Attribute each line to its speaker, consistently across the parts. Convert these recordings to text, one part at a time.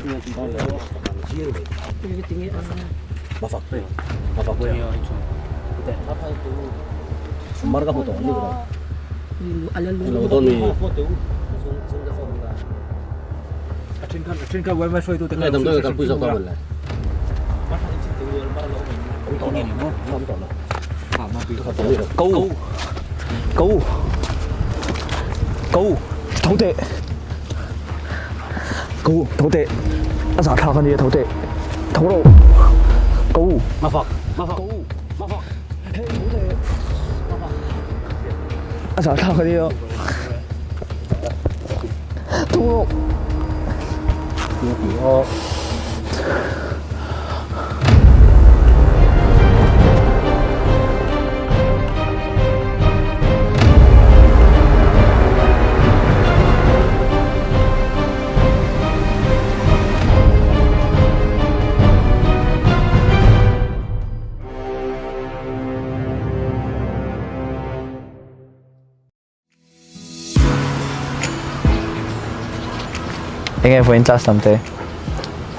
Speaker 1: Ko ko ko tho teh ko tho teh a zah thlak a nia tho teh tho rawh ko ko hei tho teh a zah thlak a nia tho rawh.
Speaker 2: Enge vawiin class lam te?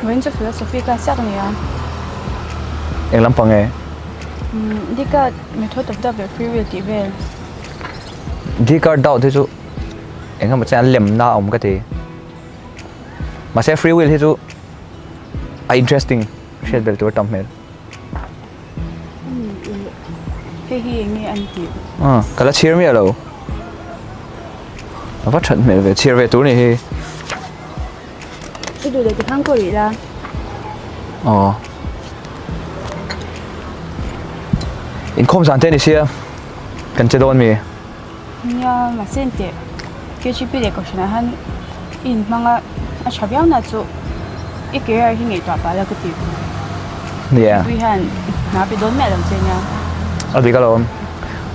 Speaker 3: Vawiin chu philosophy class chiah ka ni a.
Speaker 2: Eng lampang nge?
Speaker 3: Descartes method of doubt leh free will tih vel.
Speaker 2: Descartes doubt hi chu eng emaw chen a lemna a awm ka ti. Mahse free will hi chu a interesting hriat belh tur a tam hmel.
Speaker 3: Hei hi eng nge an tih?
Speaker 2: Ah, ka la chhiar miah lo. A va that hmel ve, chhiar ve tur ni hi.
Speaker 3: I duh leh ti khang pawh rih la.
Speaker 2: Aw. Inkhawm zan te ni sia, kan che dawn mi?
Speaker 3: Nia, mahse engteh KGP leh Kohhran ah hian i inhmang a, a tha viau na chu i career hi ngaihtuah pah la ka ti.
Speaker 2: Nia.
Speaker 3: Tui hian hna pe dawn miah lo che nia.
Speaker 2: A dik alawm.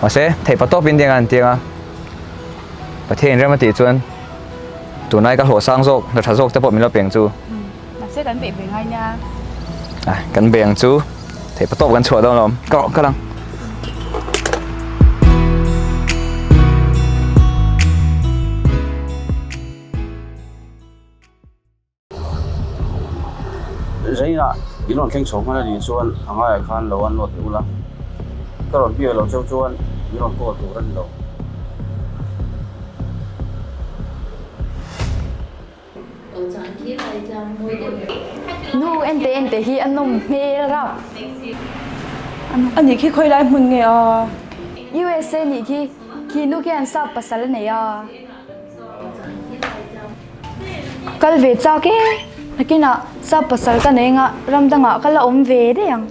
Speaker 2: Mahse, theih pa tawp in tiang a an tiang a. Pathian in rem a tih chuan tunlai ka hlawh sang zawk, hna tha zawk te pawh min lo peng chu.
Speaker 3: Mahse kan beih ve ngai nia.
Speaker 2: Ah, kan beng chu theih pa tawp kan chhuah dawn lawm. Ka ka lang.
Speaker 4: Zaina in rawn thleng chho hman a nih chuan a ngaiah khan lo unload teh ula. Ka rawn biak loh cheu chuan min rawn call tur a ni lo.
Speaker 5: Nu ente ente hi a nawm hmel rap.
Speaker 3: A nih khi khawi lai hmun nge a?
Speaker 5: USA nih khi khi nu khian sap pasal a nei a. Kal ve chak e. Nakinah sap pasal ka nei anga ram dangah ka la awm ve daih ang.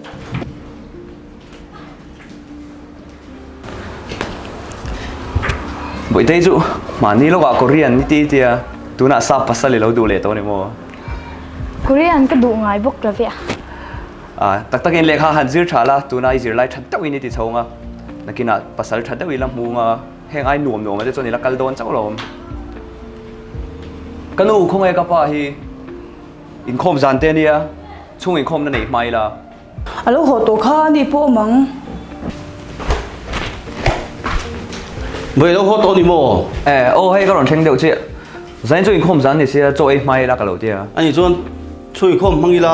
Speaker 2: Bawihte chu mahni lawkah Korean ni ti tia tunah sap pasal i lo duh leh tawh a ni maw?
Speaker 5: Korean ka duh ngai bawk lo ve a.
Speaker 2: Ah, tak takin lehkha han zir tha la, tuna i zirlai tha deuhin i ti chho ang a, nakinah pasal tha deuh i la hmu ang a, heng ai nuam nuam te chuan i la kal dawn chauh lo awm. Ka nu khawnge ka pa hi inkhawm zan te ania, chhung inkhawmna neih hma ila.
Speaker 3: A lo haw tawh kha a ni pawh awm ang.
Speaker 4: Vawi lo haw tawh ni maw?
Speaker 2: Eh, aw hei ka rawn thleng deuh chiah. Zain chu inkhawm zan ni sia, chaw ei hma ila ka lo ti a.
Speaker 4: Ani chuan chhung inkhawm hmang ila,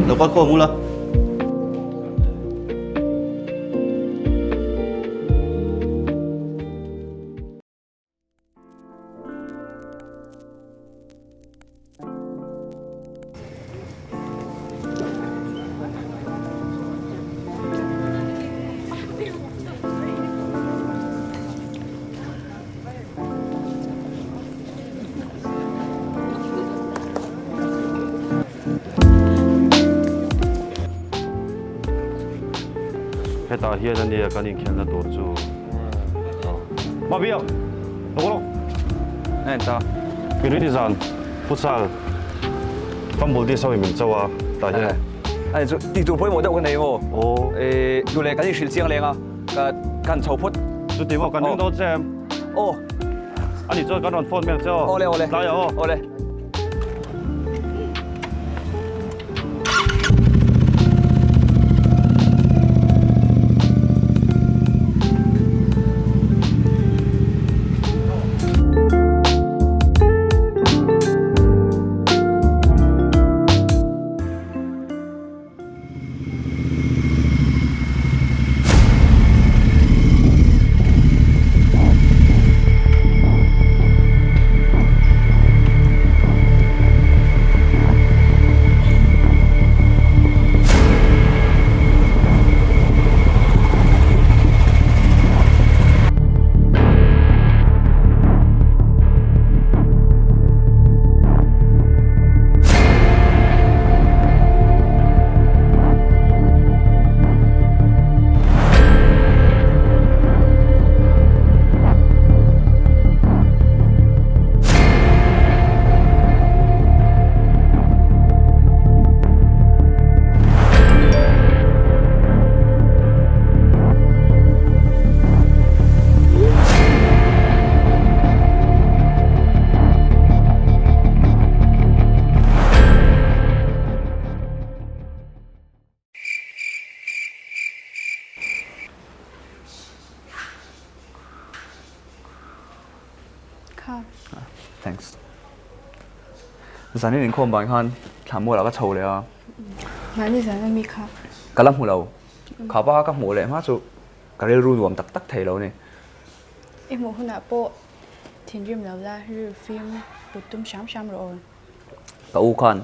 Speaker 4: lo kal khawm ula. Hetah hian a nia kan inkhelhna tur chu. Mabia! Lawk lawk!
Speaker 2: En ta.
Speaker 4: Inri zan futsal fumble dish ho in min cho a tah hian.
Speaker 2: Ani chu tih tur pawimawh deuh ka nei maw?
Speaker 4: Aw.
Speaker 2: Eh, duh leh kan inhrilh chiang leng a, ka kan chho phawt.
Speaker 4: Chuti maw kan ring dawn che em?
Speaker 2: Aw.
Speaker 4: Ani chuan kan rawn phone mek che aw.
Speaker 2: Awle awle.
Speaker 4: Tlai ah aw.
Speaker 2: Awle. Thanks. Zanin inkhawm ban khan thla mualah ka chho leh a.
Speaker 3: Mahni zan a mi kha.
Speaker 2: Ka la hmu lo. Kha pa ka hmuh leh hma chu ka rilru nuam tak tak thei lo ni.
Speaker 3: I hmuh hunah pawh thinrim lo la rilru fim put tum hram hram rawh aw.
Speaker 2: Ka u khan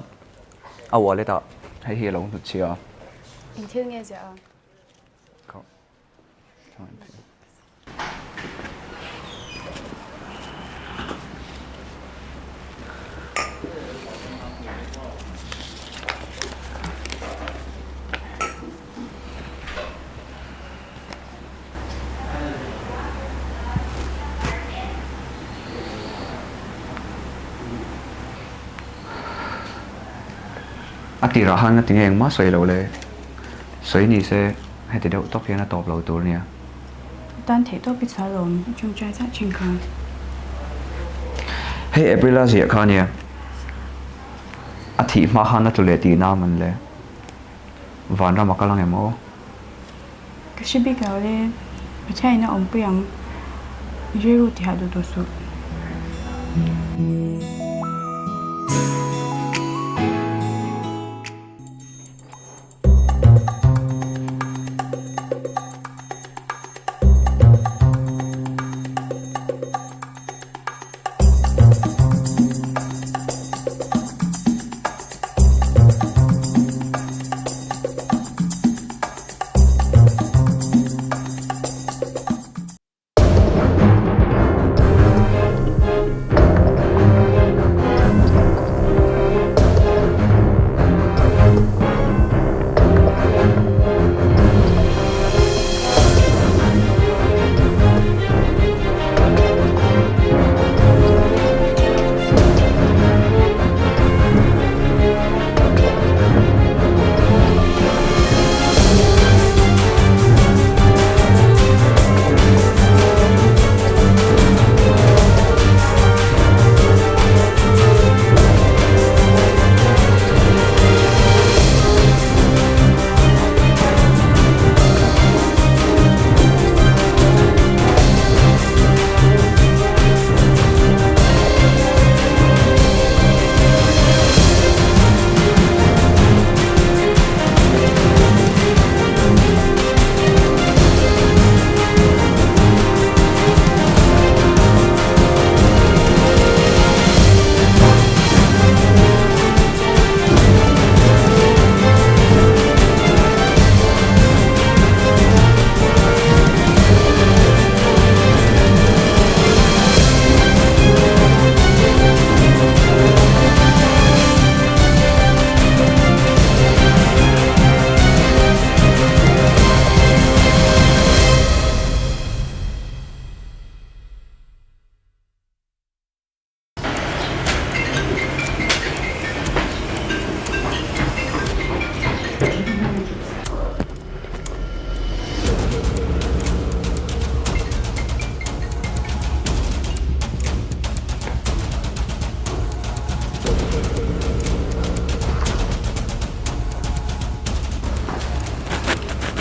Speaker 2: a wallet ah hei hi a lo hnut chhia a.
Speaker 3: Engthil nge ziah a?
Speaker 2: A tirah khan nga tinge engmah sawi loh le? Sawi ni se heti deuh tawp hian a tawp lo tur nia.
Speaker 3: A tan theih tawp i chhuah lawm i tawngtai zah thin kha.
Speaker 2: Hei April a ziah kha nia. A thih hma khan a tlu leh tihna a man le. Vanram a kal ang em aw?
Speaker 3: Ka hre bik lo le, Pathian in a awmpui ang, i rilru tihah duh tawh suh.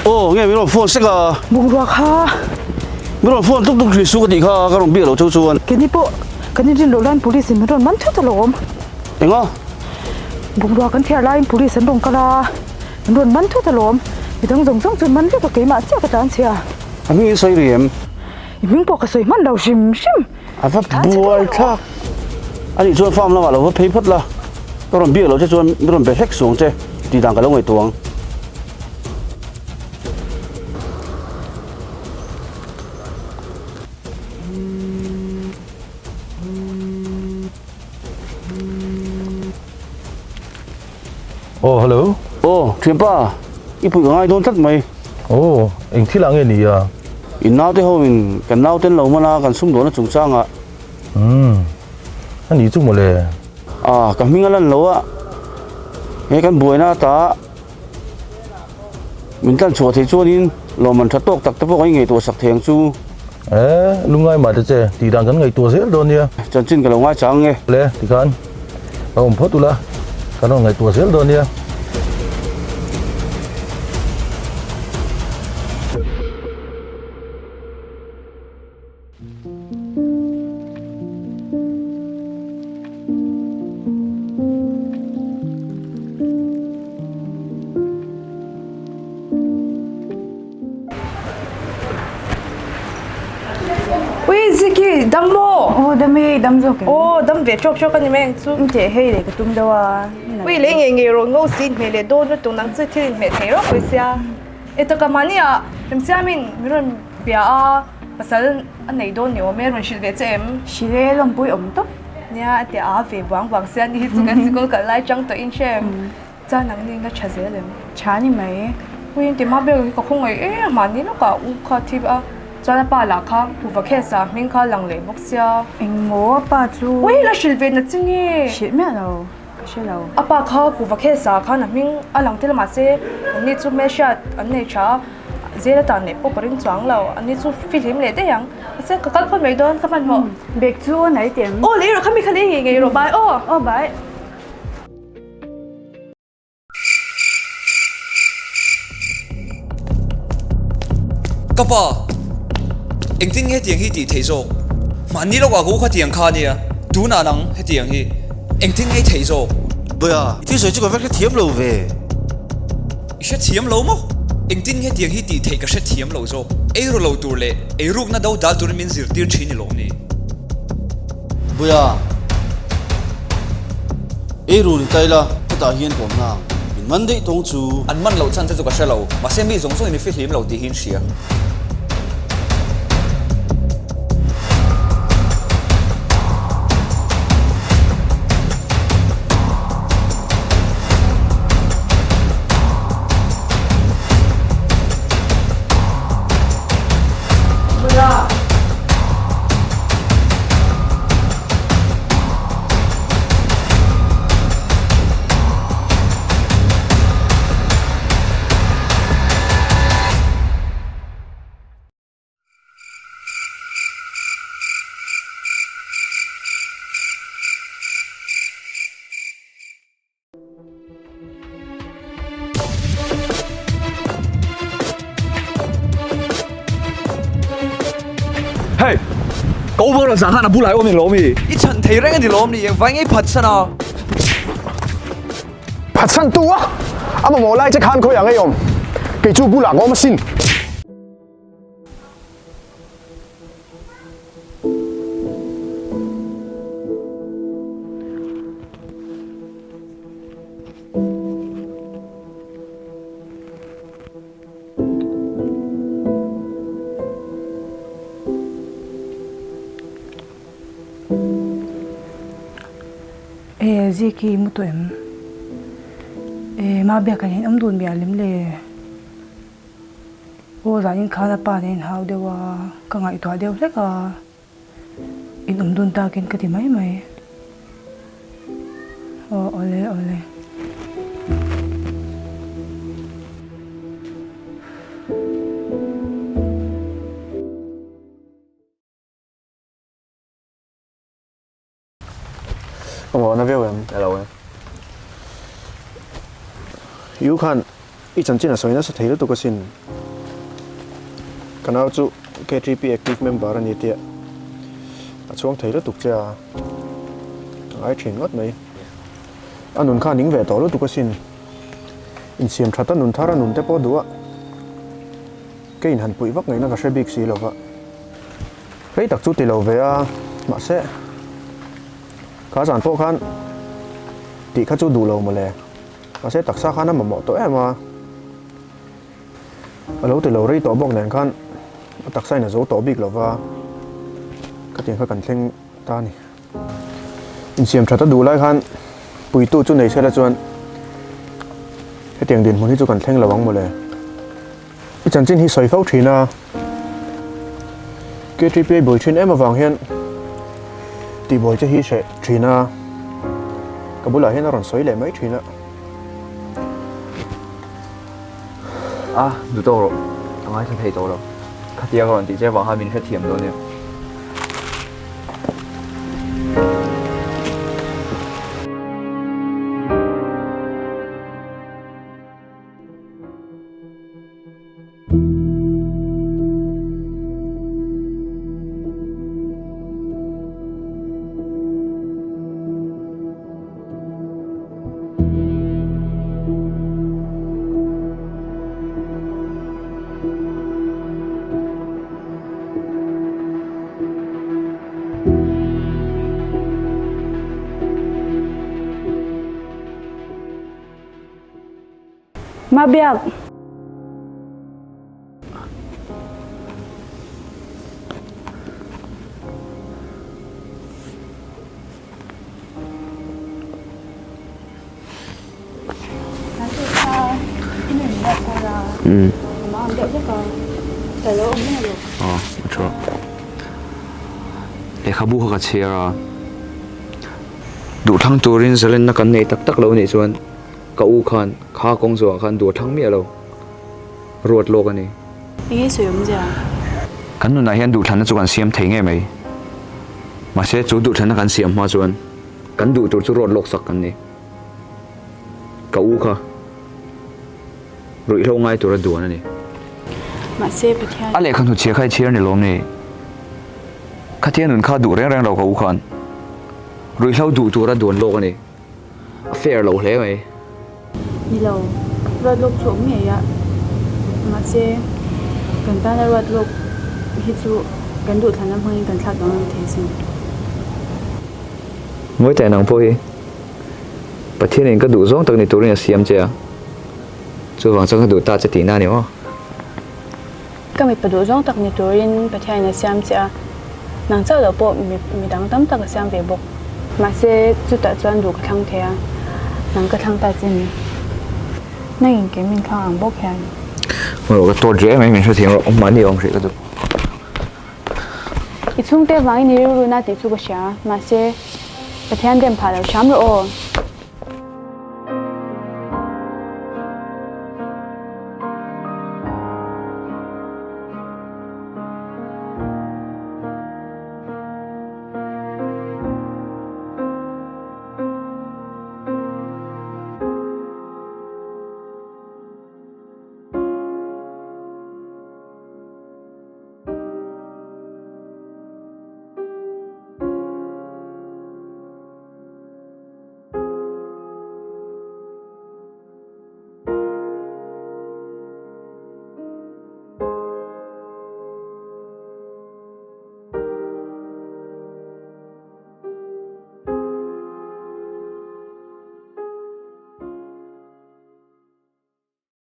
Speaker 4: Aw nge min rawn phone sek a.
Speaker 6: Bungrua kha.
Speaker 4: Min rawn phone tuk tuk thin su ka tih kha ka rawn biak loh cheu chuan.
Speaker 6: Keini pawh kan inrin loh laiin police in min rawn man thut alawm.
Speaker 4: Enga?
Speaker 6: Bungrua kan thiar laiin police an rawn kal a, min rawn man thut alawm. Midang zawng zawng chu man vek a keimah chiah ka tlan chhia.
Speaker 4: A hming in sawi ri em?
Speaker 6: I hming pawh ka sawi hman lo hrim hrim.
Speaker 4: A va buai thlak. A nih chuan farm lamah lo va phei phawt la, ka rawn biak loh che chuan min rawn be hlek suang che tih dan ka lo ngaihtuah ang.
Speaker 7: Aw hello.
Speaker 4: Aw thianpa i puih ka ngai dawn tlat mai.
Speaker 7: Aw eng thil ah nge ni a?
Speaker 4: In naute ho in kan nauten lo hman a kan sumdawn a chungchang ah.
Speaker 7: Umm a ni chu mawle.
Speaker 4: Ah ka hming a lan lo a he kan buaina ata min tlan chhuah thei chuanin lawmman tha tawk tak te pawh kan ingaihtuah sak thei ang chu.
Speaker 7: E lungngai mah te che tih dan kan ngaihtuah zel dawn nia.
Speaker 4: Chanchin ka lo ngai chang nge.
Speaker 7: Le tikhan ka awm phawt ula kan rawn ngaihtuah zel dawn nia.
Speaker 3: Dam maw? Aw dam e, dam zawk em? Aw dam ve trawk trawk a ni mai ang chu. In teh hei leh ka tum deuh a. Ui lei ngei ngei rawh ngo si inhmeh leh dawn lutuk nang chu thil inhmeh thei rawk mai sia. E taka mahni ah Remsiamin min rawn bia a, pasal a nei dawn ni awm e, rawn hrilh ve che em? Hrilh e, lawmpui awm tawp. Nia a ti a ve buang buang sia ni hi chu kan sikul kal lai chang tawh in hre em? Chuan nang ni na tha zel em? Tha ni mai. Ui engti mah ber hi ka khawngaih em mahni lawkah u kha thi a, chuan a pa lah kha Puva Khesa hming kha lang leh bawk sia. Engmaw a pa chu? Ui la hrilh ve na chi nge? Hrilh miah lo, ka hre lo. A pa kha Puva Khesa khan a hming a lang tel mahse anni chu hmelhriat an nei tha a, zel atan leh pawh ka ring chuang lo, anni chu fihlim leh daih ang. Mahse ka kal phawt mai dawn ka hmanhmawh. Bag chu a nai teh ang. Aw lei rawh khami kha lei ngei ngei rawh bai aw. Aw bai.
Speaker 2: Ka pa, engtin nge hetiang hi tih theih zawk? Mahni lawkah ka u kha tiang kha ania, tunah nang hetiang hi engtin nge i theih zawk?
Speaker 4: Bawia, i thil sawi chu ka va hrethiam lo ve.
Speaker 2: I hrethiam lo maw? Engtin nge hetiang hi tih theih ka hrethiam lo zawk? Eiru lo tur leh eirukna do dal turin min zirtir thin i lawm ni?
Speaker 4: Buia, ei rul i tai la, hetah hian ka awm na ang. Min man daih tawng chu.
Speaker 2: An man loh chhan che chu ka hre lo, mahse mi zawng zawngin i fihlim lo tih hi in hria.
Speaker 3: Buia.
Speaker 2: Hey! Ka u bawk zan khan a bulah i awm ni lawm i? I chhan thei reng a ni lawm ni? Engvai nge i phatsan a?
Speaker 8: Phatsan tu a! A mamawh lai che khan khawiah ngei awm? Kei chu bulah ka awm asin.
Speaker 6: E Ziki mu tawh em? E Mabia kan in awm dun miah lem le. Aw zanin khan a pa nen hau deuh a, ka ngaihtuah deuh hlek a, in awm dun takin ka ti mai mai. Aw awle awle.
Speaker 8: Aw na viau em?
Speaker 2: Hello e.
Speaker 8: I u khan i chanchin a sawi nasa thei lutuk asin. Ka nau chu KTP active member a ni tia a chhuang thei lutuk che a, ka ngai thin ngawt mai. A nun kha a ning ve tawh lutuk asin. Insiam that a nun thar a nun te pawh duh a, kei inhan puih vak ngaihna ka hre bik si lova. Rei tak chu ti lo ve a, mahse kha zan pawh khan tih kha chu duh lo mawle, mahse taksa khan a mamawh tawh em a, a lo ti lo rei tawh bawk nen khan a taksa in a zo tawh bik lo va, khatiang kha kan thleng ta a ni. Insiam that a duh lai khan puitu chu nei sela chuan hetiang dinhmun hi chu kan thleng lo ang mawle. I chanchin hi sawi fo thin a, KTPA buai thin em avang hian tihbuai che hi hreh thin a, ka bulah hian a rawn sawi leh mai thin a.
Speaker 2: A, duh tawk rawh, a ngaithla thei tawh lo. Khatia ka rawn tih che avang khan min hrethiam dawn nia.
Speaker 5: Mabiak.
Speaker 2: Lehkhabu kha ka chhiar a, duhthlang turin zalenna kan nei tak tak lo nih chuan ka u khan kha kawng zawhah khan duhthlang miah lo ruat lawk a ni.
Speaker 9: Enge sawi awmzia?
Speaker 2: Kan nunah hian duhthlanna chu kan siam thei ngei mai. Mahse chu duhthlanna kan siam hma chuan kan duh tur chu ruat lawk sak kan ni. Ka u kha ruihhlo ngai tura duan a ni.
Speaker 9: Mahse Pathian.
Speaker 2: A lehkha hnuchhia kha i chhiar ni lawm ni? Khatia nun kha duh reng reng lo ka u khan ruihhlo duh tura duan lawk a ni. A fair lo hle mai.
Speaker 9: Ni lo, ruat lawk chu awm ngei a, mahse kan tana ruat lawk hi chu kan duhthlanna hmangin kan thlak danglam thei sin.
Speaker 2: Ngawi teh nang pawh hi Pathianin ka duh zawng tak ni turin a siam che a, chuvang chuan ka duh ta che tihna a ni maw?
Speaker 9: Ka mipa duh zawng tak ni turin Pathianin a siam che a, nang chauh loh pawh mi dang tam tak a siam ve bawk. Mahse, chutah chuan duh ka thlang thei a, nang ka thlang ta che ni. Nangin kei min thlang ang bawk hian.
Speaker 2: Maw ka tawt reh mai min hrethiam rawh, mahni awm hrih ka duh.
Speaker 9: I chhungte vangin i rilru na tih chu ka hria, mahse, Pathian dem phah lo hram rawh aw.